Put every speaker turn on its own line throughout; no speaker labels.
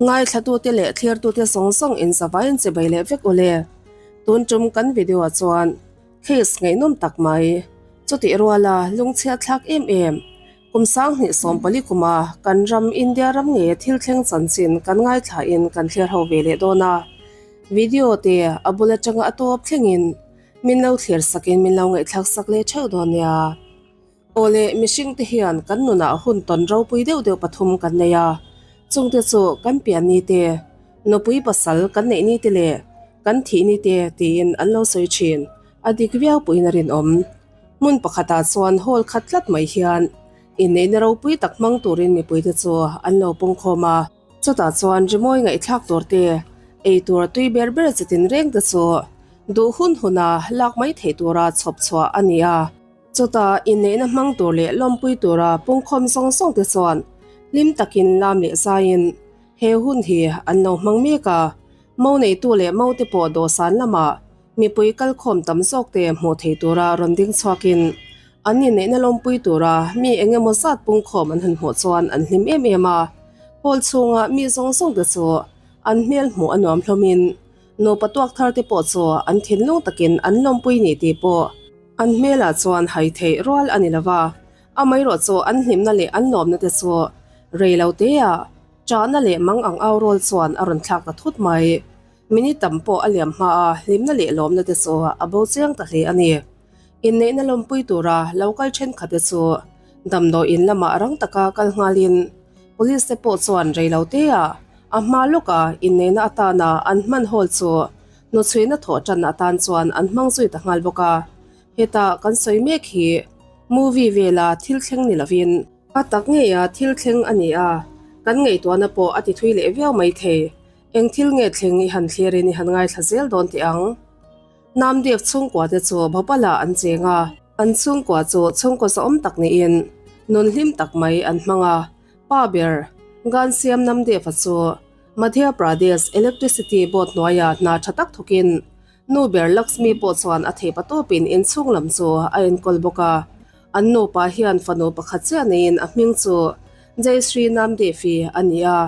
Ngaithlatute leh thlirtute zawng zawng in zavaiin chibai leh vek ule. Tun tum kan video ah chuan case ngaihnawm tak mai, chutih ruala lungchhiat thlak em em, kum 2014 kuma kan ram India ram nge thil thleng chanchin kan ngaithla in kan thlir ho ve leh dawn a. Video te a bul atanga a tawp thlengin min lo thlir sakin min lo ngaihthlak sak leh theuh dawn nia. Awle, mihring te hian kan nunah hun tawn ropui deuh deuh pathum kan nei a, chungte chu kan pian ni te, nupui pasal kan neih ni te leh kan thih ni te tiin an lo sawi thin, a dik viau puiin a rinawm. Hmun pakhatah chuan hall khat tlat mai hian inneihna ropui tak hmang turin mipuite chu an lo pungkhawm a. Chutah chuan rimawi ngaihthlak tur te, ei tur tui ber ber chitin reng te chu duh hun huna lak mai theih tura chhawp chhuah a ni a. Chutah inneihna hmang tur leh lawmpui tura pungkhawm zawng zawng te chuan hlim takin lam leh zaiin he hun hi an lo hmang mek a. Mo neitu leh mo te pawh dawhsan lamah mipui kalkhawm tam zawk te hmuh thei tura rawn ding chhuakin an inneihna lawmpui tura mi eng emaw zat pungkhawm an han hmuh chuan an hlim em em a. Hall chhunga mi zawng zawng te chu an hmel hmuh a nuam hlawmin nupa tuak thar te pawh chu an thinlung takin an lawmpui ni tih pawh An hmelah chuan hai theih rual a ni lo va, amaherawh chu an hlimna leh an lawmna te chu rei lo teah ṭahna leh mang ang au rawl chuan a rawn thlak ta thut mai. Minute tam pawh a liam hma a, hlimna leh lawmna te chu a bo chiang ta hle a ni. Inneihna lawmpui tura lo kal thenkhat te chu damdawiin lamah rang taka kal nghalin police te pawh chuan rei lo teah a hma lawka inneihna atana an hman hawl chu Hnuchhuina thawh tan atan chuan an hmang zui ta nghal bawk a, heta kan sawi mek hi movie vela thil thleng ni lovin a tak ngeia thil thleng a ni a, kan ngaihtuahna pawh a ti thui leh viau mai thei. Eng thil nge thleng i han thlirin i han ngaithla zel dawn teh ang. Namdev chhungkua te chu Bhopal-ah an cheng a, an chhungkua chu chhungkaw zahawm tak niin nun hlim tak mai an hmang a, pa ber Ghansiam Namdev-a chu Madhya Pradesh Electricity Board hnuaia hna tha tak thawkin nu ber Lakshmi pawh chuan a theih patawpin inchhung lam chu a enkawl bawk a. An nupa hian fanu pakhat chiah neiin a hming chu Jayshree Namdevi a ni a.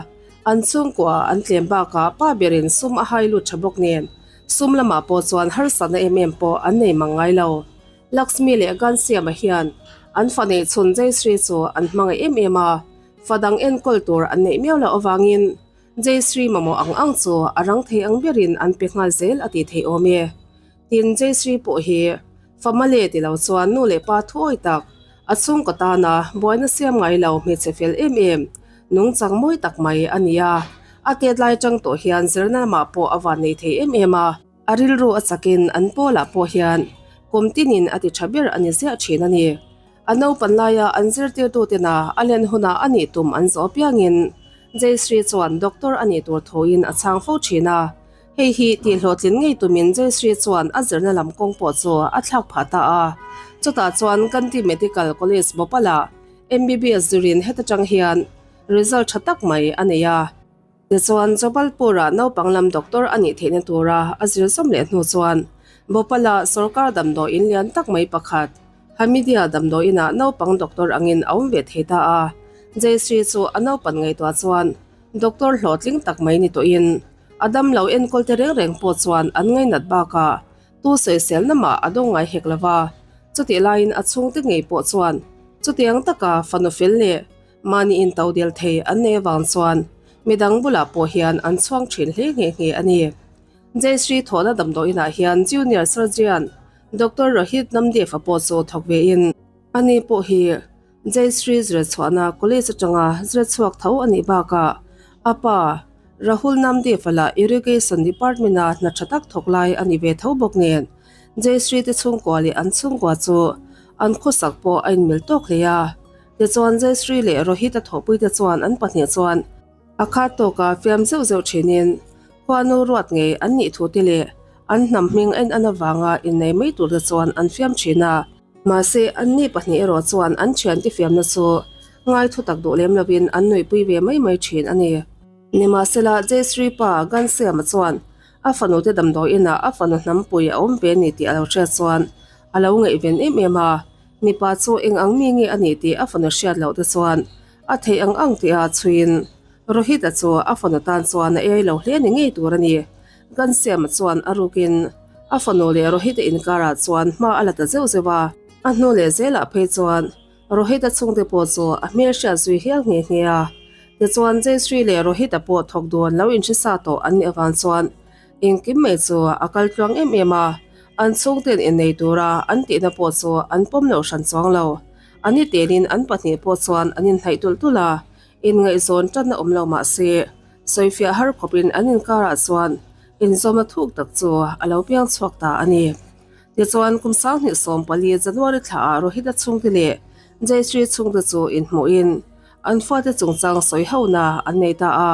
An chhungkua an tlem bakah pa berin sum a hai lut tha bawk nen sum lamah pawh chuan harsatna em em pawh an nei mang ngai lo. Lakshmi leh Ghansiama hian an fa neihchhun Jayshree chu an hmangaih em em a. Fa dang enkawl tur an neih miau loh avangin Jayshree mamawh ang ang chu a rang thei ang berin an pe nghal zel a tih theih awm e. Tin, Jayshree pawh hi fa male ti lo chuan nu leh pa thuawi tak, a chhungkaw tana buaina siam ngai lo hmeichhe fel em em, nungchang mawi tak mai a ni a. A tet lai tang tawh hian zirna lamah pawh a van nei thei em em a. A rilru a chakin an pawlah pawh hian kum tinin a ti tha ber a ni ziah thin a ni. A naupan laia an zirtirtutena a len hunah a nih tum an zawh apiangin Jayshree chuan doctor a nih tur thuin a chhang fo thin a. Hei hi tihhlawhtlin ngei tumin Jayshree chuan a zirna lam kawng pawh chu a thlak phah ta a. Chutah chuan Gandhi Medical College Bhopal-ah MBBS zirin heta tang hian result tha tak mai a nei a. Tichuan, Jabalpur-ah naupang lam doctor a nih theihna tura a zir zawm leh hnu chuan Bhopal-ah sorkar damdawiin lian tak mai pakhat, Hamidia damdawiinah naupang doctor angin a awm ve thei ta a. Jayshree chu a naupan ngaihtuah chuan doctor hlawhtling tak mai ni tawhin a damlo enkawl te reng reng pawh chuan an ngainat bakah tu sawiselna mah a dawng ngai hek lova. Chutih laiin a chhungte ngei pawh chuan chutiang taka fanu fel leh Mahni in to del thei an nei avang chuan midang bulah pawh hian an chhuang thin hle nghe nghe a ni. Jayshree thawhna damdawiinah hian Junior Surgeon Doctor Rohit Namdev-a pawh chu thawk ve in, ani pawh hi Jayshree zirchhuahna college atanga zirchhuak tho a nih bakah a pa Rahul Namdev-a lah Irrigation Department-a hna tha tak thawk lai a ni ve tho bawk nen Jayshree te chhungkua leh an chhungkua chu an khawsak pawh a inmil tawk hle a. Tichuan Jayshree leh Rohit a thawhpuite chuan an pahnih chuan a khat tawka fiam zeuh zeuh thinin khuanu ruat ngei an nih thu te leh an hnam hming en an avanga innei mai turte chuan an fiam thin a. Mahse anni pahnih erawh chuan an thiante fiamna chu ngai thu tak duh lem lovin an nuihpui ve mai mai thin a ni. Nimahsela Jayshree pa Ghanshyam-a chuan a fanute damdawiinah a fanu hnampui a awm ve a ni tih a lo hriat chuan a lo ngaihven em em a. Mipa chu eng ang mi nge a nih tih a fanu hriat loh te chuan a theih ang ang tih a chhuiin Rohit-a chu a fanu tan chuan a ei lo hle ni ngei tur a ni. Ghanshyam-a chuan a rukin a fanu leh Rohit-a inkarah chuan hma a la ta zeuh zeuh a. A hnu leh zelah phei chuan Rohit-a chhungte pawh chu a hmelhriat zui hial nghe nghe a. Tichuan Jayshree leh Rohit-a pawh thawk dawn lo inhrisa tawh an nih avang chuan Engkim mai chu a kal tluang em em a, an chhungten innei tura an tihna pawh chu an pawm loh hran chuang lo. A ni telin an pahnih pawh chuan an inhnaih tulh tulh a, inngaihzawn tanna awm lo mah se, sawifiah har khawpin an inkarah chuan inzawmna thuk tak chu a lo piang chhuak ta a ni. Tichuan, kum 2014 January thlaah Rohit-a chhungte leh Jayashree chhungte chu inhmuhin an fate chungchang sawi hona an nei ta a.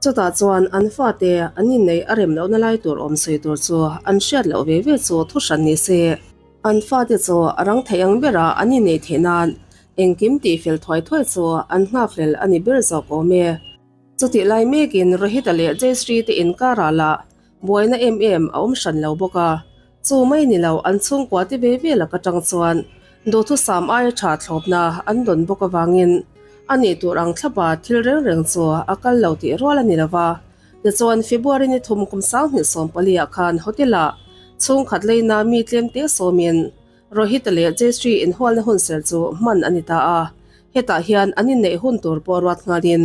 Chutah chuan an fate an inneih a rem lohna lai tur awm sawi tur chu an hriat loh ve ve chu thu hran ni se. An fate chu a rang theih ang bera an inneih theih nan engkim tih fel thuai thuai chu an nghakhlel a ni ber zawk awm e. Chutih lai mekin Rohit-a leh Jayshree te inkarah lah buaina em em a awm hran lo bawk a, chu mai ni lo an chhungkua te ve ve lak atang chuan duhthusam aia tha thlawpna an dawn bawk avangin a nih tur ang thlapa thil reng reng chu a kal lo tih rual a ni lo va. Tichuan February ni thum kum 2014 ah khan hotel ah chhungkhat leina mi tlem te sawmin Rohit-a leh Jayshree inhualna hun ser chu hman a ni ta a, hetah hian an inneih hun tur pawh ruat nghalin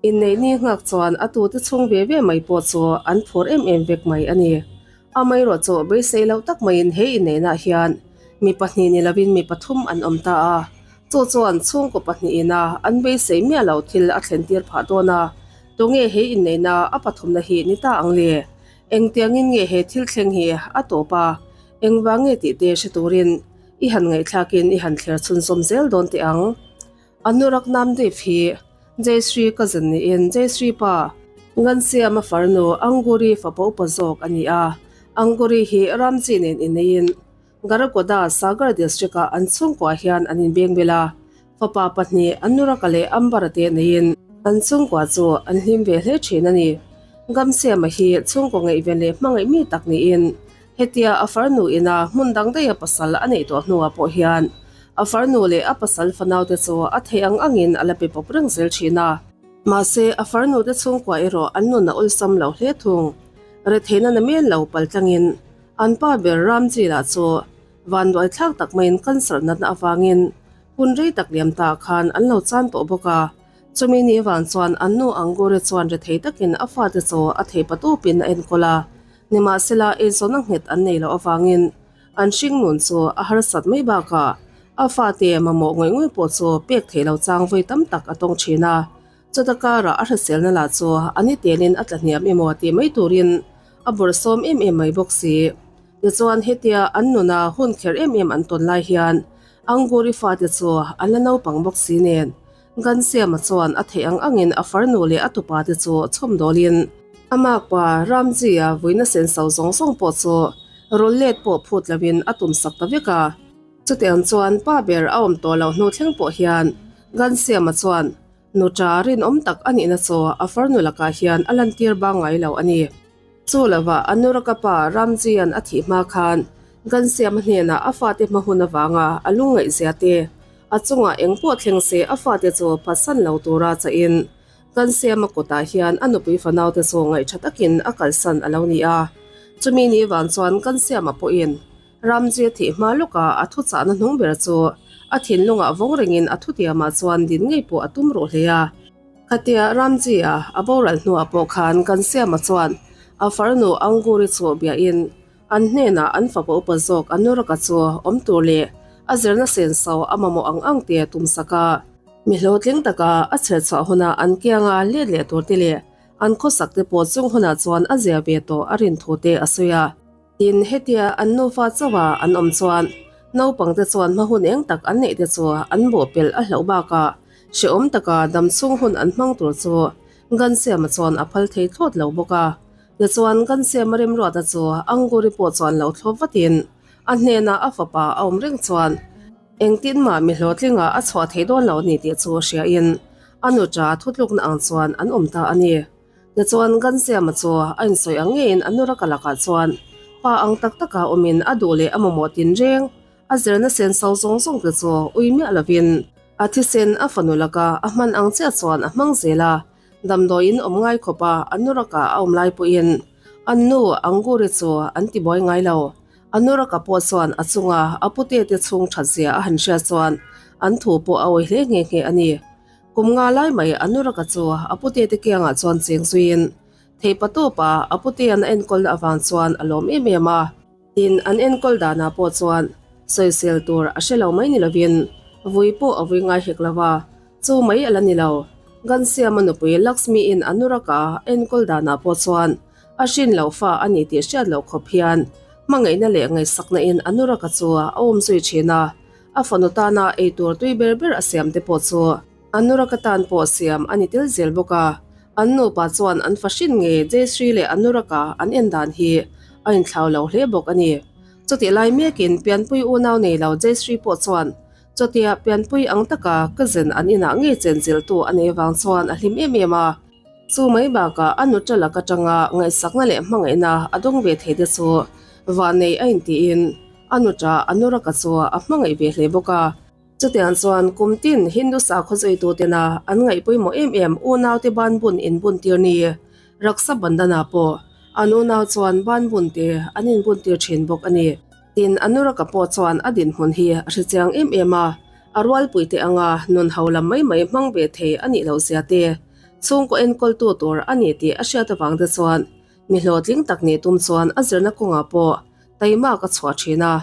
Inneih ni nghak chuan a tute chhung ve ve mai pawh chu an phur em em vek mai a ni. Amaherawh chu beisei loh tak maiin he inneihnaah hian mi pahnih ni lovin mi pathum an awm ta a, chu chuan chhungkaw pahnihin a an beisei miah lo thil a thlen tir phah dawn a, tunge he inneihna a pathumna hi ni ta ang le? Engtiangin nge he thil thleng hi a tawp a, engvang nge tih te hre turin i han ngaihthlakin i han thler chhunzawm zel dawn teh ang. Anurak Namdev hi Jayshree cousin niin Jayshree pa Ghanshyam-a farnu Anguri fapa upa zawk a ni a. Anguri hi Ramji nen inneiin Garagoda Sagar district-ah an chhungkuah hian an inbeng bel a. Fapa pahnih Anuraka leh Ambara te neiin an chhungkua chu an hlim ve hle thin a ni. Ghamshyam-a hi chhungkaw ngaihven leh hmangaih mi tak niin Hetia a farnu ina hmun dang daiha pasal a neih tawh hnuah pawh hian a farnu leh a pasal fanaute chu a theih ang angin a la pe pawp reng zel thin a. Mahse, a farnute chhungkua erawh an nun a awlsam lo hle thung. Retheihna na men lo pal tlangin an pa ber Ramji lah chu vanduai thlak tak maiin cancer natna avangin hun rei tak liam ta khan an lo chan tawh bawk a. Chumi ni vang chuan an nu Angure chuan rethei takin a fate chu a thei patupin a enkawl a. Nimahsela, eizawnna nghet an nei loh avangin an hringnun chu a harsat mai bakah a fate mamawh ngawih ngawih pawh chu pek theih lo chang vawi tam tak a tawng thin a. Chuta karah a hriselna lah chu a ni telin a tla hniam emaw tih mai turin a bawrhsawm em em mai bawk si. Tichuan, hetia an nuna hun kher em em an tawn lai hian Anguri fate chu an la naupang bawk si nen Ghanshyam-a chuan a theih ang angin a farnu leh a tupa te chu chhawm dawlin a makpa Ramji-a vuina senso zawng zawng pawh chu rawl let pawh phut loin a tum sak ta vek a. Chutiang chuan pa ber a awm tawh loh hnu thleng pawh hian Ghanshyam-a chuan nuṭa rinawm tak a nihna chu a farnu lakah hian a lantir bang ngai lo a ni. Chu lovah Anuraka pa Ramji-a'n a thih hma khan Ghanshyam-a hnenah a fate hma hun avanga a lungngaihzia te, A chungah eng pawh thleng se a fate chu phatsan lo tura chahin Ghanshyam-a kutah hian a nupui fanaute chu ngaihṭha takin a kalsan a lo ni a. Chumi ni vang chuan Ghanshyam-a pawhin Ramji a thih hma lawka a thuchahna hnung ber chu a thinlungah vawng rengin a thutiamah chuan din ngei pawh a tum ruh hle a. Khatia Ramji-a a boral hnuah pawh khan Ghanshyam-a chuan a farnu Anguri chu biahin An hnenah an fapa upa zawk Anuraka chu awm tur leh a zirna senso a mamawh ang ang te tum sak a. Mi hlawhtling taka a chherchhuah hunah an kianga let leh tur te leh an khawsak te pawh chung hunah chuan a zia ve tawh a rin thu te a sawi a. Tin, hetia an nufa chauha an awm chuan naupang te chuan hma hun eng tak an neih te chu an bawhpelh a hlauh bakah hrehawm taka dam chhung hun an hmang tur chu Ghanshyam-a chuan a phal thei thlawt lo bawk a. Tichuan, kan siam a remruata chu Anguri pawh chuan lo thlawp vatin a hnenah a fapa a awm reng chuan engtin mah mi hlawhtlingah a chhuah thei dawn lo a ni tih chu hriain a nuṭa thutlukna ang chuan an awm ta a ni. Tichuan, kan siama chu a insawi ang ngeiin a nuraka lakah chuan pa ang tak taka awmin a duh leh a mamawh tinreng a zirna senso zawng zawng te chu ui miah lovin a thisen a fanu laka a hman ang chiah chuan a hmang zel a. Damdawiin awm ngai khawp a, Anuraka a awm lai pawhin an nu Anguri chu an ti buai ngai lo. Anuraka pawh chuan a chunga a pute te chhung that zia a han hriat chuan an thu pawh a awi hle nghe nghe a ni. Kum nga lai mai Anuraka chu a pute te kiangah chuan cheng zuiin theihpa tawpa a putean a enkawlna avang chuan a lawm em em a. Tin, an enkawl danah pawh chuan sawisel tur a hre lo mai ni lovin vui pawh a vui ngai hek lo va, chu mai a la ni lo. Ghansiama nupui Lakshmi-in Anurag-a enkawl danah pawh chuan a hrin loh fa a ni tih hriat loh khawp hian hmangaihna leh ngaihsakna-in Anurag-a chu a awm zui thin a, a fanu tana eitur tui ber ber a siam te pawh chu Anurag-a tan pawh siam a ni tel zel bawk a, an nupa chuan an fa hrin nge Jayshree leh Anurag-a an en dan hi a inthlau lo hle bawk a ni. Chutih lai mekin pianpui unau nei lo Jayshree pawh chuan chutia pianpui ang taka cousin an inah ngei chenchilhtu a nei vang chuan a hlim em em a. Chu mai bakah a nuṭa lak atanga ngaihsakna leh hmangaihna a dawng ve thei te chu vannei a intiin a nuṭa Anurag-a chu a hmangaih ve hle bawk a. Chutiang chuan kum tin Hindu sakhaw zuitutena an ngaih pawimawh em em unaute ban bun inbun tir ni. Raksa Bandana pawh an unau chuan ban bun te an inbun tir thin bawk a ni. Tin, Anuraka pawh chuan a dinhmun hi a hre chiang em em a, a rualpuite anga nun ho lam mai mai hmang ve thei a nih loh zia te, chhungkaw enkawltu tur a ni tih a hriat avang te chuan mi hlawhtling tak nih tum chuan a zirna kawngah pawh taimak a chhuah thin a.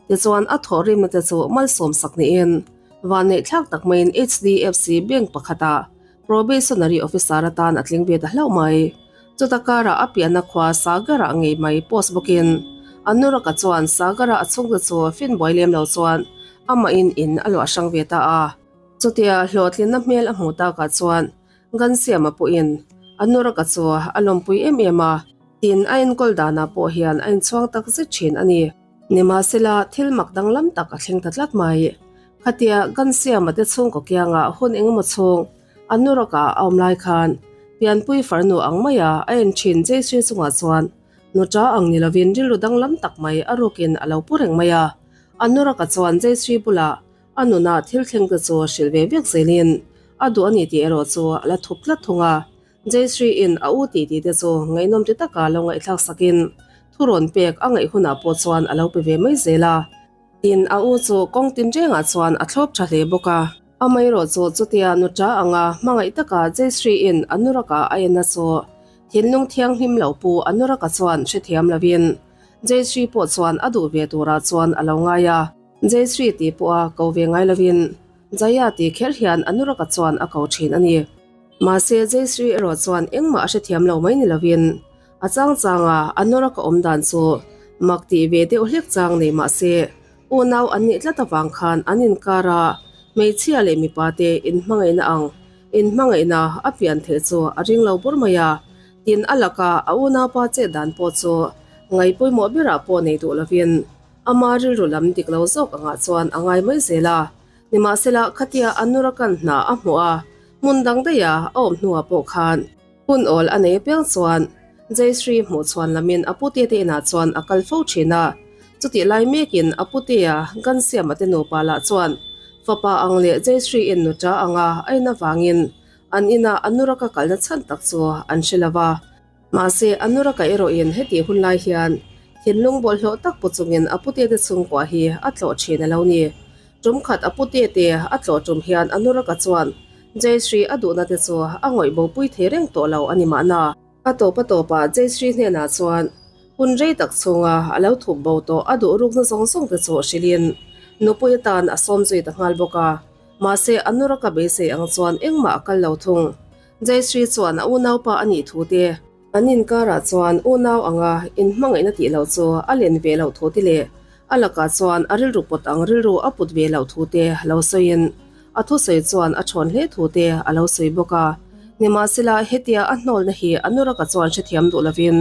Tichuan a thawhrimna te chu malsawm sak niin vanneih thlak tak maiin HDFC Bank pakhatah Probationary Officer atan a tling ve ta hlauh mai. Chuta karah a pianna khua Sagar-ah ngei mai post bawkin Anurag-a chuan Sagar-a a chhungte chu fin buai lem lo chuan amahin in a luah hrang ve ta a. Chutia hlawhtlinna hmel a hmuh takah chuan Ghansiama pawhin Anurag-a chu a lawmpui em em a, tin a enkawl danah pawh hian a inchhuang tak zet thin a ni. Nimahsela, thil mak danglam tak a thleng ta tlat mai. Khatia Ghansiama te chhungkaw kiangah hun engemaw chhung Anurag-a a awm lai khan pianpui farnu ang maia a en thin Jayshree chungah chuan nuṭa ang ni lovin rilru danglam tak mai a rukin a lo pu reng mai a. Anurag-a chuan Jayshree bulah a nunah thil thleng te chu hrilh ve vek zelin a duh a ni tih erawh chu a la thup tlat thung a. Jayshree in a u tih tih te chu ngaihnawm ti taka lo ngaihthlak sakin thu rawn pek a ngaih hunah pawh chuan a lo pe ve mai zel a. Tin, a u chu kawng tinrengah chuan a thlawp tha hle bawk a. Amaherawhchu chutia nuṭa anga hmangaih taka Jayshree in Anurag-a a en a chu thinlung thianghlim lo pu Anurag-a chuan hrethiam lovin Jayshree pawh chuan a duh ve turah chuan a lo ngai a. Jayshree tih pawh a ko ve ngai lovin Jaya tih kher hian Anurag-a chuan a ko thin a ni. Mahse, Jayshree erawh chuan engmah a hrethiam lo mai ni lovin a chang changa Anurag-a awm dan chu mak tih ve deuh hlek chang nei mahse, unau an nih tlat avang khan an inkar a, hmeichhia leh mipa te inhmangaihna ang inhmangaihna a pian theih chu a ring lo bur mai a, tin a laka a unaupa chet dan pawh chu ngaihpawimawh berah pawh nei duh lovin ama rilru lam dik lo zawk angah chuan a ngai mai zel a. Nimahsela, khatia Anurag-a'n hna a hmuh a, hmun dang daiha a awm hnuah pawh khan hun awl a nei apiang chuan Jayshree hmuh chhuan lamin a putea te inah chuan a kal fo thin a. Chutih lai mekin a putea Ghansiama te nupa lah chuan fapa ang leh Jayshree-in nuṭa anga a in avangin an ina Anurag-a kalna chhan tak chu an hre lo va. Mahse, Anurag-a erawhin hetih hun lai hian thinlung bawlhhlawh tak pu chungin a putete chhungkua hi a tlawh thin a lo ni. Tum khat a putete a tlawh tum hian Anurag-a chuan Jayshree a duhna te chu a ngawih bopui thei reng tawh lo a ni mahna. A tawp a tawpah Jayshree hnenah chuan hun rei tak chhunga a lo thup bo tawh a duh rukna zawng zawng te chu hrilhin nupui atan a sawm zui ta nghal bawk a. Mahse, Anurag-a beisei ang chuan engmah a kal lo thung. Jayshree chuan a unaupa a nih thu te, an inkarah chuan unau anga inhmangaihna tih loh chu a len ve loh thu te leh a lakah chuan a rilru pawt ang rilru a put ve loh thu te lo sawiin a thusawi chuan a thawn hle thu te a lo sawi bawk a. Nimahsela, hetia a hnawlna hi Anurag-a chuan hrethiam duh lovin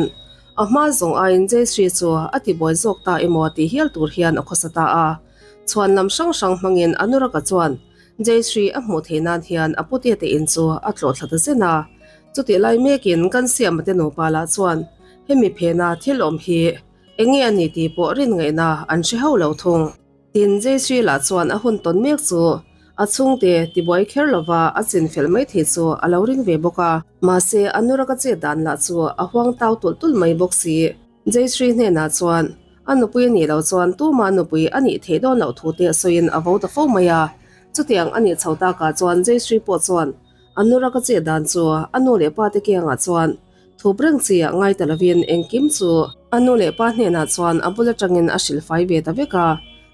a hma zawng aiin Jayshree chu a tibuai zawk ta emaw tih hial tur hian a khawsa ta a. Chhuan lam hrang hrang hmangin Anurag-a chuan Jayshree a hmuh theih nan hian a putea te in chu a tlawh thla ta zen a. Chutih lai mekin kan siama te nupa lah chuan hemi phena thil awm hi eng nge a ni tih pawh rin ngaihna an hre hauh lo thung. Tin, Jayshree lah chuan a hun tawn mek chu. A chhungte tibuai kher lova a chin fel mai thei chu a lo ring ve bawk a. Mahse, Anurag-a chet dan lah chu a huang tau tulh tulh mai bawk si. Jayashree hnenah chuan a nupui a nih loh chuan tuma nupui a nih theih dawn loh thu te sawiin a vo ta fo mai a. Chutiang a nih chho takah chuan Jayashree pawh chuan Anurag-a chet dan chu a nu leh pa te kiangah chuan thup reng chi ah ngai ta lovin engkim chu a nu leh pa hnenah chuan a bul atangin a hrilh fai ve ta vek a.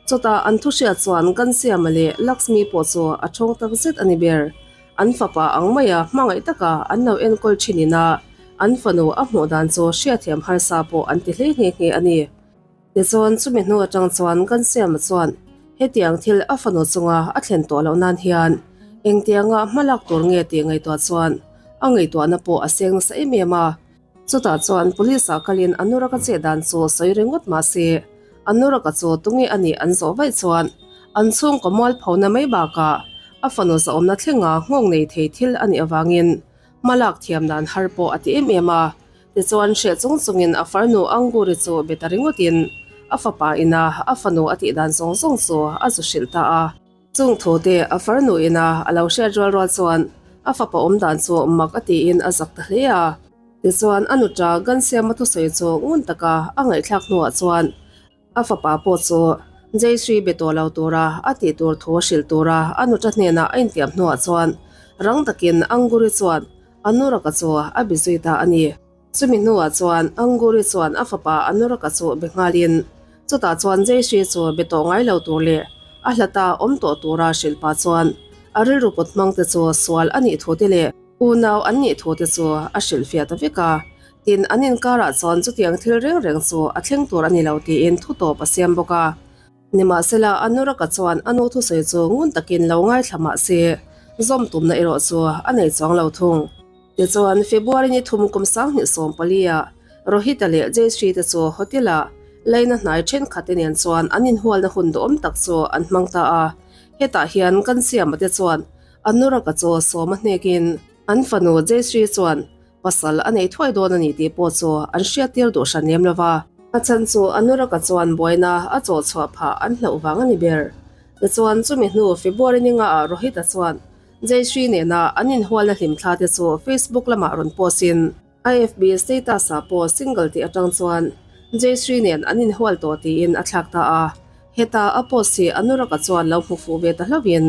Chutah an thu hriat chuan Gansiama leh Lakshmi pawh chu a thawng tak zet a ni ber. An fapa ang maia hmangaih taka an lo enkawl thin ina an fanu a hmuh dan chu hriatthiam harsa pawh an ti hle nghe nghe a ni. Tichuan chumi hnu atang chuan Gansiama chuan hetiang thil a fanu chunga a thlen tawh loh nan hian engtianga hma lak tur nge tih ngaihtuah chuan a ngaihtuahna pawh a seng nasa em em a. Chutah chuan police ah kalin Anurag-a chet dan chu sawi ringawt mah se, Anurag-a chu tunge a nih an zawh vaih chuan an chhungkaw mualphona mai bakah a fanu zahawmna thlenga nghawng nei thei thil a nih avangin hma lak thiam dan har pawh a ti em em a. Tichuan hreh chung chungin a farnu Anguri chu be ta ringawtin a fapa ina a fanu a tih dan zawng zawng chu a zu hrilh ta a. Chung thu te a farnu ina a lo hriat rual rual chuan a fapa awm dan chu mak a tiin a zak ta hle a. Tichuan a nuṭa Gansiama thusawi chu ngun taka a ngaihthlak hnuah chuan a fapa pawh chu Jayshree be tawh lo tura a tih tur thu a hrilh tura a nuṭa hnenah a intiam hnuah chuan rang takin Anguri chuan Anurag-a chu a be zui ta a ni. Chumi hnuah chuan Anguri chuan a fapa Anurag-a chu be nghalin chutah chuan Jayshree chu be tawh ngai lo tur leh a hlata awm tawh tura hrilh pah chuan a rilru put hmang te chu sual a nih thu te leh Unau an nih thu te chu a hrilhfiah ta vek a, tin an inkarah chuan chutiang thil reng reng chu a thleng tur a ni lo tiin thu tawp a siam bawk a. Nimahsela, Anurag-a chuan a nu thusawi chu ngun takin lo ngaithla mah se, zawm tumna erawh chu a nei chuang lo thung. Tichuan, February ni thum kum 2014-ah Rohit-a leh Jayashree te chu hotel-ah laina hnai thenkhat te nen chuan an inhualna hun duhawm tak chu an hmang ta a. Hetah hian kan siama te chuan Anurag-a chu sawm a hnekin an fanu Jayashree chuan pasal a nei thuai dawn a ni tih pawh chu an hriattir duh hran lem lo va. A chhan chu Anurag-a chuan buaina a chawh chhuah phah an hlauh vang a ni ber. Tichuan chumi hnu February ni ngaah Rohit-a chuan Jayashree nena an inhualna hlimthla te chu Facebook lamah rawn post in, A FB status ah pawh single tih atang chuan Jayashree nen an inhual tawh tiin a thlak ta a. Heta a post hi Anurag-a chuan lo hmu fuh ve ta hlauhin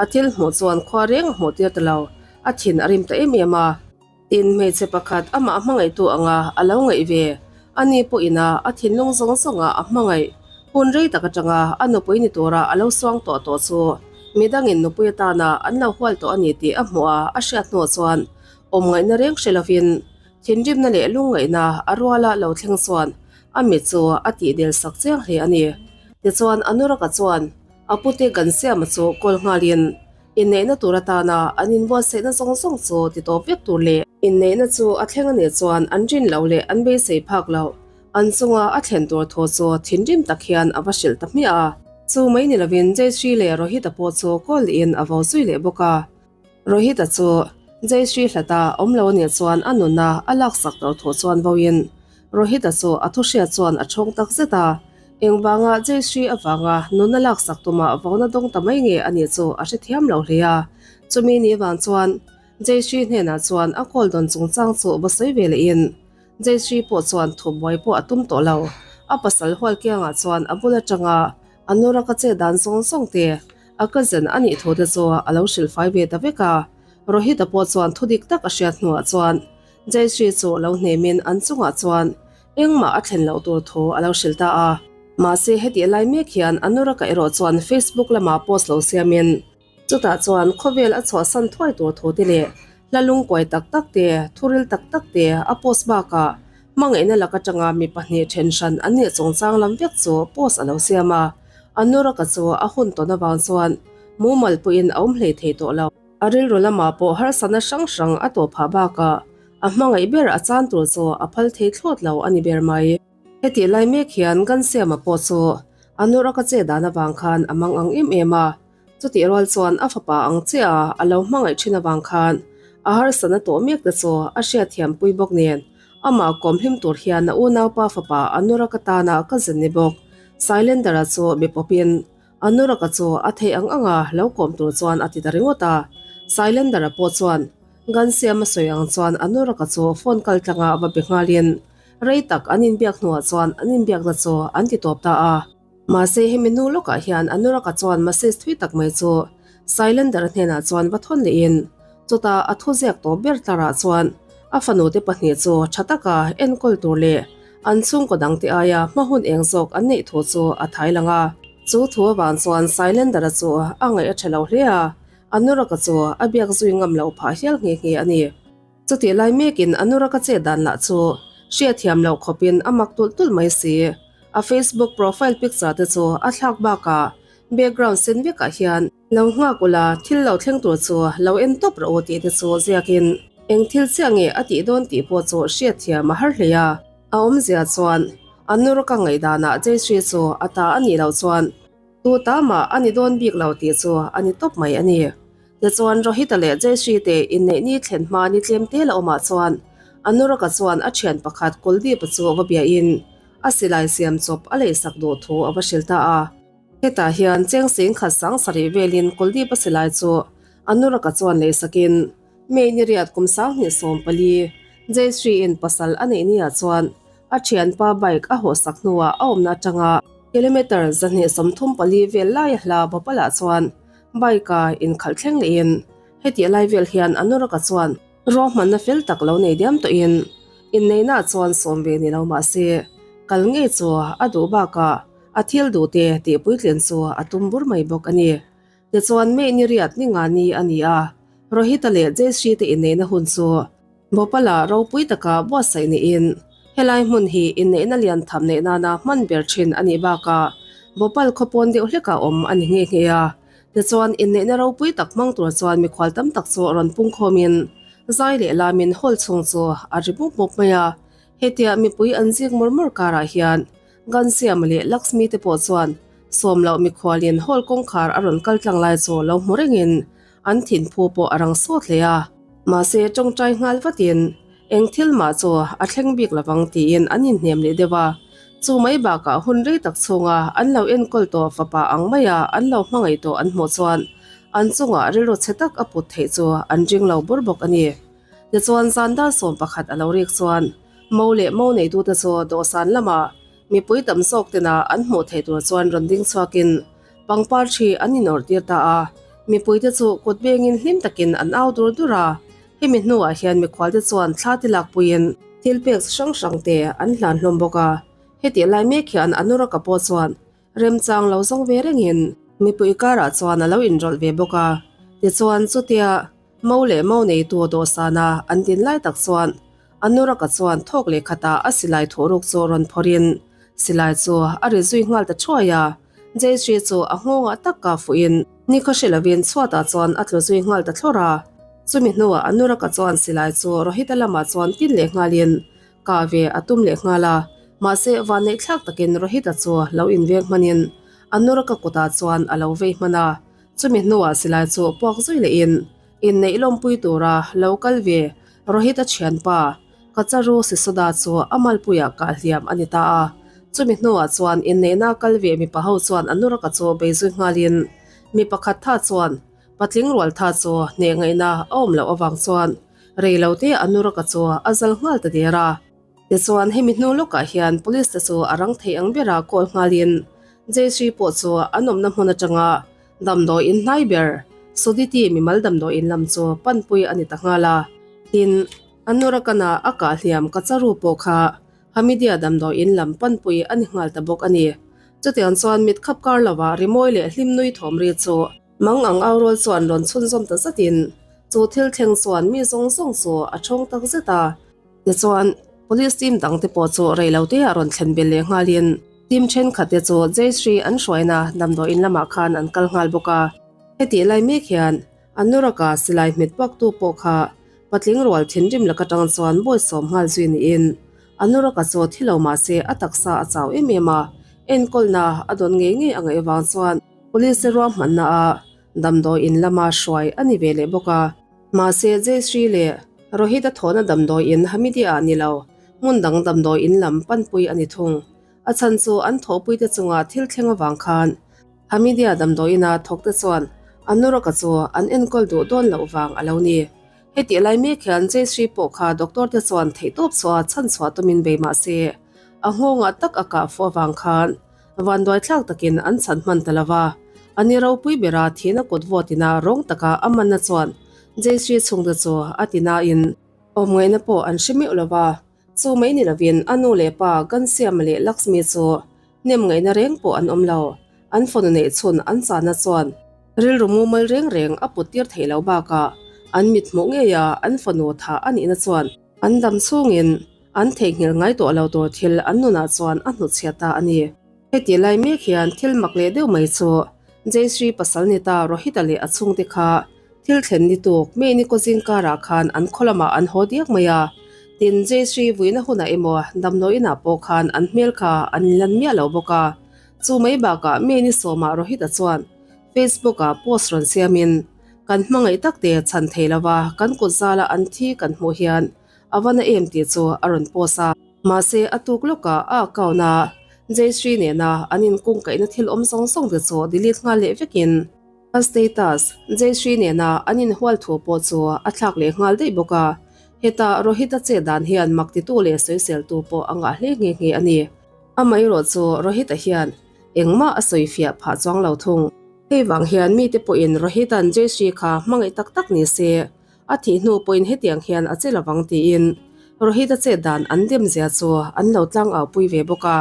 a thil hmuh chuan khua reng a hmuh tir ta lo, a thin a rim ta em em a. Tin, hmeichhe pakhat amah hmangaihtu anga a lo ngaih ve, ani pawhin a a thinlung zawng zawnga a hmangaih hun rei tak atanga a nupui ni tura a lo suang tawh tawh chu midangin nupui atana an lo hual tawh a ni tih a hmuh a, a hriat hnuah chuan Awm ngaihna reng hre lovin thinrimna leh lungngaihna a ruala lo thleng chuan a mit chu a tihdel sak chiang hle a ni. Tichuan Anurag-a chuan a pute Ghanshyam-a chu kawl nghalin inneihna tur atana an inbuatsaihna zawng zawng chu ti tawp vek tur leh inneihna chu a thleng a nih chuan an rin loh leh an beisei phak loh an chunga a thlen tur thu chu thinrim tak hian a va hrilh ta hmiah a. Chu mai ni lovin Jayashree leh Rohit-a pawh chu kawl lehin a vo zui leh bawk a. Rohit-a chu Jayashree hlata awm lo anih chuan a nunna a laksak tur thu chuan vawiin Rohit-a chu a thuhriat chuan a chhawng tak zet a, engvanga Jayashree avanga nunna laksak tuma vauna dawng ta mai nge anih chu a hrethiam lo hle a. Chumi ni vang chuan Jayashree hnenah chuan a call dawn chungchang chu va sawi ve lehin Jayashree pawh chuan thubuai pawh a tum tawh lo. A pasal hual kiangah chuan a bul atanga a nuraka chet dan zawng zawng te A cousin a nih thu te chu a lo hrilh fai ve ta vek a, Rohit-a pawh chuan thu dik tak a hriat hnuah chuan Jayashree chu lo hnemin an chungah chuan engmah a thlen loh tur thu a lo hrilh ta a. Mahse hetih lai mek hian Anurag-a erawh chuan Facebook lamah post lo siamin chutah chuan khawvel a chhuahsan thuai tur thu te leh hla lungkuai tak tak te, thuril tak tak te a post bakah hmangaihna lak atanga mi pahnih then hran an nih chungchang lam vek chu post a lo siam a. Anurag-a chu a hun tawn avang chuan mumal pawhin a awm hlei thei tawh lo. A rilru lamah pawh harsatna hrang hrang a tawh phah bakah a hmangaih ber a chan tur chu a phal thei thlawt lo a ni ber mai. Hetih lai mek hian Gansiama pawh chu Anurag-a che dan avang khan a mang ang em em a, chutih rual chuan a fapa ang chiah a lo hmangaih thin avang khan a harsatna tawh mek te chu a hriatthiam pui bawk nen amah kawm hlim tur hian a unaupa fapa Anurag-a tana cousin ni bawk Sailendra chu be pawpin. Anurag-a chu a theih ang anga lo kawm tur chuan a ti ta ringawt a. Sailender-a pawh chuan Ghansiam a sawi ang chuan Anurag-a chu phone kal tlanga va be nghalin rei tak an inbiak hnuah chuan an inbiakna chu an ti tawp ta a. Mahse hemi hnu lawkah hian Anurag-a chuan message thui tak mai chu Sailender-a hnenah chuan va thawn lehin chutah a thuziak tawp ber tlarah chuan a fanute pahnih chu tha taka enkawl tur leh an chhungkaw dangte aia hma hun eng zawk an neih thu chu a thai lang a. Chu thu avang chuan Sailender-a chu a ngaih a tha lo hle a, Anurag-a chu a biak zui ngam loh phah hial nghe nghe a ni. Chutih lai mekin Anurag-a chet dan lah chu hriatthiam loh khawpin a mak tulh tulh mai si. A Facebook profile picture te chu a thlak bakah background sen vekah hian Lo nghak ula, thil lo thleng tur chu lo en tawp rawh u tih te chu ziakin eng thil chiah nge a tih dawn tih pawh chu hriatthiam a har hle a. A awmzia chuan Anurag-a ngaihdanah Jayshree chu a ta a nih loh chuan Tu ta mah a ni dawn bik lo tih chu a ni tawp mai a ni. Tichuan Rohita leh Jayshree te inneih ni thlen hma ni tlem te la awmah chuan Anurag-a chuan a thian pakhat Kuldeep-a chu va biahin a silai siam chawp a leisak duh thu a va hrilh ta a. Hetah hian cheng sing khat sang sarih velin Kuldeep-a silai chu Anurag-a chuan leisakin May ni riat kum 2014 Jayshree-in pasal a neih niah chuan A thianpa bike a hawhsak hnuah a awmna atanga kilometre 234 vel laia hla Bhopal-ah chuan bike-a inkhalh thleng lehin heti lai vel hian Anurag-a chuan ruahmanna fel tak lo nei diam tawhin inneihnaah chuan sawm ve ni lo mah se kal ngei chu a duh bakah a thil duhte tih puitlin chu a tum bur mai bawk a ni. Tichuan May ni riat ni nga ni a ni a, Rohit-a leh Jayshree te inneihna hun chu Bhopal-ah ropui taka buatsaih niin helai hmun hi inneihna lian tham neih nana hman ber thin a nih bakah Bhopal khawpawn deuh hlekah awm a ni nghe nghe a. Tichuan inneihna ropui tak hmang tur chuan mikhual tam tak chu rawn pungkhawmin zai leh lamin hall chhung chu a ri mup mup mai a. Hetia mipui an zik mur mur karah hian Ghansiama leh Lakshmi te pawh chuan sawm loh mikhualin hall kawngkhar a rawn kal tlang lai chu lo hmu rengin an thinphu pawh a rang sawt hle a. Mahse tawngtai nghal vatin eng thil mah chu a thleng bik lovang tiin an inhnem leh deuh a. Chu mai bakah hun rei tak chhunga an lo enkawl tawh fapa ang maia an lo hmangaih tawh an hmuh chuan an chungah rilru chhe tak a put theih chu an ring lo bur bawk a ni. Tichuan zan dar 11 a lo rik chuan Mo leh mo neitute chu dawhsan lamah mipui tam zawk tena an hmuh theih tur chuan rawn ding chhuakin pangpar thi an inawrh tir ta a. Mipuite chu kut bengin hlim takin an au dur dur a. Hemi hnuah hian mikhualte chuan thla ti lakpuiin thil pek chi hrang hrang te an hlan hlawm bawk a. Hetih lai mek hian Anurag-a pawh chuan remchang lo zawng ve rengin mipui karah chuan a lo inrawlh ve bawk a. Tichuan chutia Mo leh mo neitu dawhsana an din lai tak chuan Anurag-a chuan thawk leh khatah a silai thawhruk chu rawn phawrhin silai chu a ri zui nghal ta thuai a. Jayshree chu a nghawngah tak ka fuhin nikhaw hre lovin chhuatah chuan a tlu zui nghal ta thlawr a. Chumi hnuah Anurag-a chuan silai chu Rohit-a lamah chuan tin leh nghalin kah ve a tum leh nghal a. Mahse vanneih thlak takin Rohit-a chu lo inveng hmanin Anurag-a kutah chuan a lo vei hman a. Chumi hnuah silai chu puak zui lehin inneih lawmpui tura lo kal ve Rohit-a thianpa Kacharu Sisoda chu a malpuiah kah hliam a ni ta a. Chumi hnuah chuan inneihna kal ve mipa ho chuan Anurag-a chu bei zui nghalin mi pakhat tha chuan patling rual tha chu hneh ngaihna a awm loh avang chuan rei lo te Anurag-a chu a zal nghal ta der a. Tichuan hemi hnu lawkah hian police te chu a rang thei ang bera call nghalin Jayshree pawh chu an awmna hmun atanga damdawiin hnai ber Suditi mimal damdawiin lam chu panpui a ni ta nghal a. Tin, Anurakana a kah hliam Kacharu pawh kha Hamidia damdawiin lam panpui a ni nghal ta bawk a ni. Chutiang chuan mit khap kar lovah rimawi leh hlim nui thawm ri chu Mang ang au rual chuan rawn chhunzawm ta zatin chu thil thleng chuan mi zawng zawng chu a thawng tak zet a. Tichuan, Police team dangte pawh chu reilote ah rawn thlen belh leh nghalin team thenkhatte chu Jayshree an hruaina damdawiin lamah khan an kal nghal bawk a. Hetih lai mek hian Anurag-a silai hmet baktu pawh kha patling rual thinrim laka tang chuan bawisawm nghal zui niin Anurag-a chu thi lo mah se a taksa a chau em em a, enkawlna a dawn ngei ngei a ngaih vang chuan Police te ruahmanna ah damdawiin lama hruai a ni ve leh bawk a. Mahse, Jayshree leh Rohit-a thawhna damdawiin Hamidia-ah ni lo, hmun dang damdawiin lam panpui a ni thung. A chhan chu an thawhpuite chunga thil thleng avang khan. Hamidia damdawiina thawkte chuan Anurag-a chu an enkawl duh dawn loh vang a lo ni. Hetih lai mek hian Jayshree pawh kha doctor te chuan theihtawp chhuah chhan chhuah tumin bei mah se, a nghawngah tak a kah fuh avang khan vanduai thlak takin an chhan hman ta lo va. A ni ropui bera thihna kut vawt ina rawng taka a manna chuan Jayshree chhungte chu a ti nain awm ngaihna pawh an hre meuh lo va. Chu mai ni lovin a nu leh pa Ghanshyam leh Lakshmi chu hnem ngaihna reng pawh an awm lo. An fanu neih chhun an chahna chuan rilru mumal reng reng a put tir theih loh bakah an mit hmuh ngeia an fanu thah a nihna chuan an dam chhungin an theihnghilh ngai tawh lo tur thil an nunah chuan a hnutchhiat ta a ni. Heti lai mek hian thil mak leh deuh mai chu Jayshree pasal ni ta Rohit-a leh a chhungte kha Thil thlen ni tuk, May ni kawzing karah khan an khaw lamah an haw diak mai a. Tin, Jayshree vuina hunah emaw damdawi inah pawh khan an hmel kha an inlan miah lo bawk a. Chu mai bakah May ni sawmah Rohit-a chuan Facebook-ah post rawn siamin, Kan hmangaih takte chhan thei lova kan kut zala an thi kan hmuh hian a va na em tih chu a rawn post a. Mahse, a tuk lawkah a account-a Jayshree nena an inkungkaihna thil awm zawng zawng te chu delete nghal leh vekin, A status, Jayshree nena an inhual thu pawh chu a thlak leh nghal daih bawk a, heta Rohit-a chet dan hian mak titu leh sawiseltu pawh a ngah hle nghe nghe a ni. Amaherawh chu Rohit-a hian engmah a sawi fiah phah chuang lo thung. Hei vang hian mite pawhin Rohit-a'n Jayshree kha hmangaih tak tak ni se, a thih hnu pawhin hetiang hian a che lovang tiin Rohit-a chet dan an dem zia chu an lo tlangau pui ve bawk a.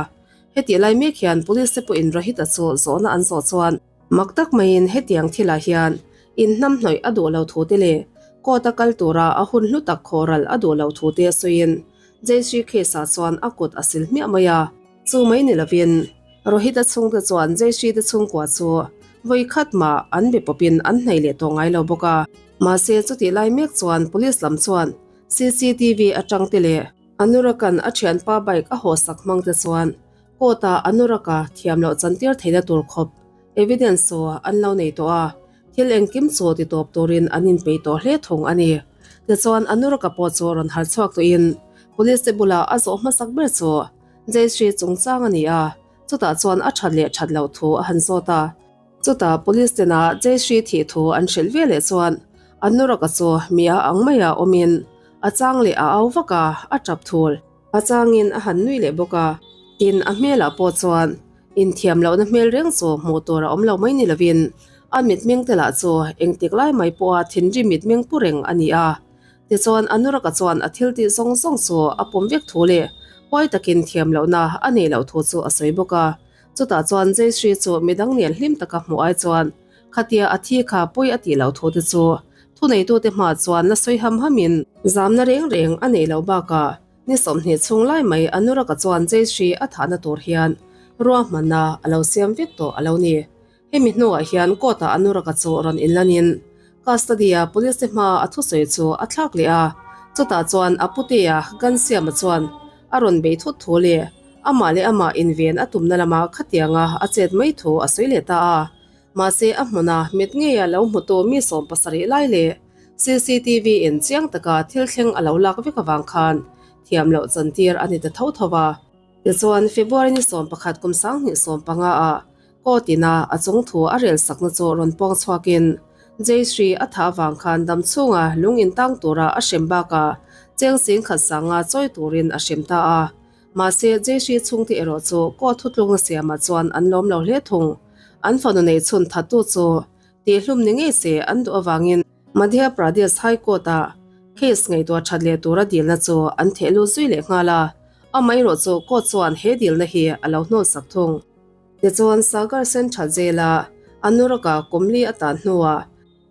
Hetih lai mek hian Police te pawhin Rohit-a chu zawhna an zawh chuan, Mak tak maiin hetiang thilah hian inhnamhnawih a duh lo thu te leh court a kal tura a hun hlu tak khawhral a duh lo thu te a sawiin Jayshree case ah chuan a kut a sil hmiah mai a. Chu mai ni lovin Rohit-a chhungte chuan Jayshree te chhungkua chu vawi khat mah an be pawpin an hnaih leh tawh ngai lo bawk a. Mahse chutih lai mek chuan police lam chuan CCTV atang te leh Anurag-a'n a thianpa bike a haw sak hmang te chuan Court-ah Anurag-a thiam loh chantir theihna tur khawp evidence chu an lo nei tawh a, thil engkim chu ti tawp turin an inpeih tawh hle thung a ni. Tichuan Anurag-a pawh chu rawn harh chhuak tawhin police te bulah a zawh hmasak ber chu Jayshree chungchang a ni a, chutah chuan a that leh that loh thu a han zawt a. Chutah police tena Jayshree thih thu an hrilh ve leh chuan Anurag-a chu mi a ang maia awmin a chang leh a au vak a, a tap thul. A changin a han nui leh bawk a, tin a hmelah pawh chuan inthiam lohna hmel reng chu hmuh tur a awm lo mai ni lovin a mitmeng te lah chu engtik lai mai pawha thinrim mitmeng pu reng a ni a. Tichuan Anurag-a chuan a thil tih zawng zawng chu a pawm vek thu leh huai takin thiam lohna a neih loh thu chu a sawi bawk a. Chutah chuan Jayshree chu midang nen hlim taka hmuh ai chuan Khatia a thi kha pawi a tih loh thu te chu thuneitute hma chuan la sawi ham hamin zamna reng reng a neih loh bakah ni 20 chhung lai mai Anurag-a chuan Jayshree a thahna tur hian ruahmanna a lo siam vek tawh a lo ni. Hemi hnuah hian court-ah Anurag-a chu rawn inlanin custody-a police te hmaa a thusawi chu a thlak leh a, chutah chuan a putea Ghanshyam-a chuan a rawn bei thut thu leh amah leh amah inven a tumna lama khatianga a chet mai thu a sawi leh ta a. Mahse a hmuna mit ngeia lo hmutu mi 70 lai leh CCTV in chiang taka thil thleng a lo lak vek avang khan thiam loh chantir a ni ta tho tho a. Tichuan February ni 11 kum 2015 ah court ina a chung thu a rel sakna chu rawn puang chhuakin Jayshree a thah avang khan dam chhunga lung intang tura a hrem bakah cheng singkhat sanga chawi turin a hrem ta a. Mahse Jayshree chhungte erawh chu court thutlung a siamah chuan an lawm lo hle thung. An fanu nei chhun thattu chu tihhlum ni ngei se an duh avangin Madhya Pradesh High Court-ah case ngaihtuah that leh tura dilna chu an theh lut zui leh nghal a, amaherawh chu court chuan he dilna hi a lo hnawlsak thung. Tichuan Sagar Central Jail-a Anurag-a kumli a tan hnuah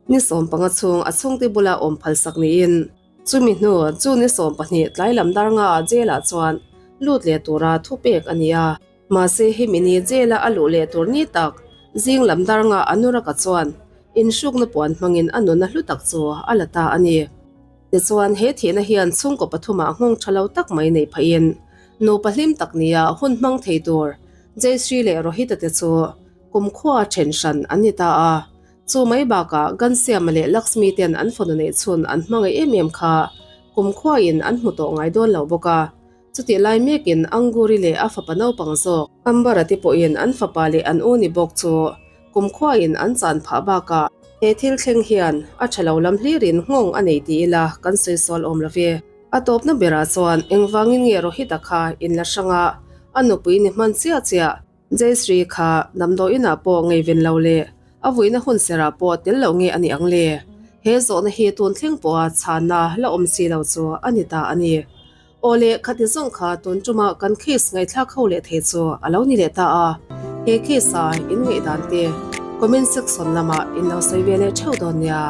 ni 15 chhung a chhungte bula awm phalsak niin chumi hnu chu ni 12 tlai lam dar ngaah jail-ah chuan lut leh tura thupek a ni a. Mahse hemi ni jail-a a luh leh tur ni tak zing lam dar ngah Anurag-a chuan inhrukna puan hmangin a nuna hlu tak chu a la ta a ni. Tichuan he thihna hian chhungkaw pathumah nghawng tha lo tak mai neih phahin nupa hlim tak nia hun hmang thei tur Jayshree leh Rohit-a te chu kumkhua then hran an ni ta a. Chu mai bakah Ghanshyam-a leh Lakshmi ten an fanu neih chhun an hmangaih em em kha kumkhuain an hmu tawh ngai dawn lo bawk a. Chutih lai mekin Anguri leh a fapa naupang zawk Ambarati pawhin an fapa leh an u ni bawk chu. Kumkhuain an chan phah bakah he thil thleng hian a tha lo lam hlirin nghawng a nei ti ila kan sawi sual awm lo ve. A tawpna berah chuan engvangin nge Rohit-a kha in la hrang a, a nupui ni hman chiah chiah Jayshree kha damdawiinah pawh ngeiven lo leh a vuina hun serah pawh tel loh nge a nih ang le? He zawhna hi tun thleng pawha chhanna la awm si lo chu a ni ta a ni. Aw le, khati zawng kha tun tuma kan case ngaihthlak ho leh thei chu a lo ni leh ta a, he case-a in ngaihdan te comment section lamah in lo sawi ve leh theuh dawn nia.